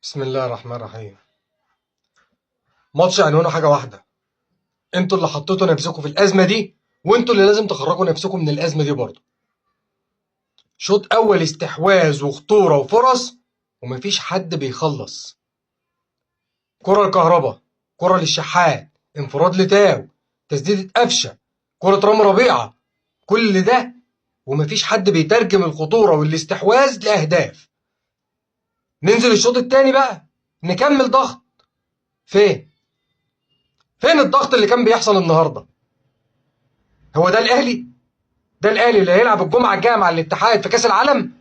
بسم الله الرحمن الرحيم. ماتش عنوانه حاجة واحدة: انتوا اللي حطيتوا نفسكم في الأزمة دي، وانتوا اللي لازم تخرجوا نفسكم من الأزمة دي برضه. شوط أول استحواذ وخطورة وفرص، ومفيش حد بيخلص. كرة الكهرباء، كرة للشحات، انفراد لتاو، تسديدة قفشة، كرة رامي ربيعة، كل ده ومفيش حد بيترجم الخطورة والاستحواذ لأهداف. ننزل الشوط التاني بقى نكمل ضغط. فين الضغط اللي كان بيحصل النهارده؟ هو ده الاهلي؟ ده الاهلي اللي هيلعب الجمعة الجاية مع الاتحاد في كاس العالم؟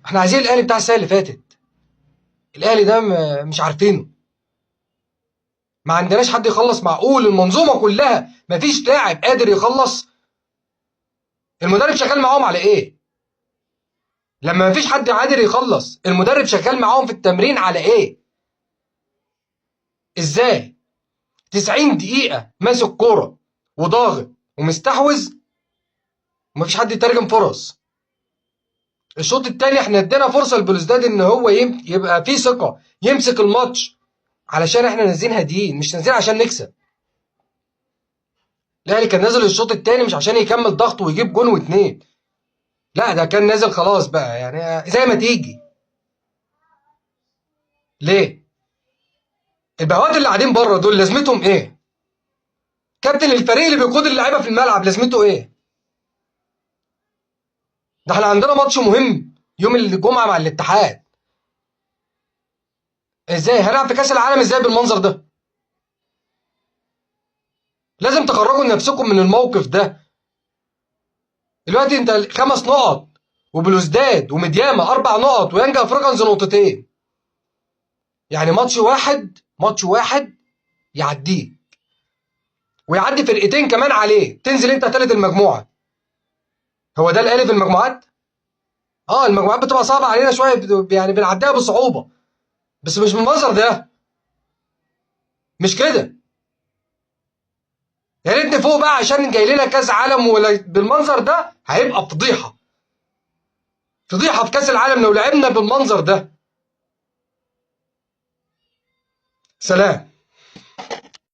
احنا عايزين الاهلي بتاع السنة اللي فاتت. الاهلي ده مش عارفينه، ما عندناش حد يخلص. معقول المنظومة كلها مفيش لاعب قادر يخلص؟ المدرب شغال معاهم على ايه؟ لما مفيش حد قادر يخلص، المدرب شغال معاهم في التمرين على ايه؟ ازاي 90 دقيقة ماسك كورة وضاغط ومستحوذ ومفيش حد يترجم فرص؟ الشوط التاني احنا ادينا فرصة لبلوزداد ان هو يبقى فيه ثقة يمسك الماتش، علشان احنا نازلين هاديين، مش نازلين عشان نكسب. الاهلي كان نازل الشوط التاني مش عشان يكمل ضغط ويجيب جون واتنين، لا ده كان نازل خلاص بقى، يعني زي ما تيجي. ليه؟ البهوات اللي قاعدين بره دول لازمتهم ايه؟ كابتن الفريق اللي بيقود اللعيبة في الملعب لازمته ايه؟ ده احنا عندنا ماتش مهم يوم الجمعة مع الاتحاد. ازاي هنلعب في كاس العالم ازاي بالمنظر ده؟ لازم تخرجوا نفسكم من الموقف ده. دلوقتي انت 5 نقط، وبلوزداد وميدياما 4 نقط، ويانج افريكانز 2 نقطة. يعني ماتش واحد، ماتش واحد يعديك ويعدي فرقتين كمان عليه، تنزل انت تالت المجموعة. هو ده الاهلي في المجموعات؟ المجموعات بتبقى صعبة علينا شوية، يعني بنعديها بصعوبة، بس مش بالمنظر ده، مش كده. يا ريتني فوق بقى عشان جاي لنا كاس عالم، ولا بالمنظر ده هيبقى فضيحة، فضيحة في كاس العالم لو لعبنا بالمنظر ده. سلام.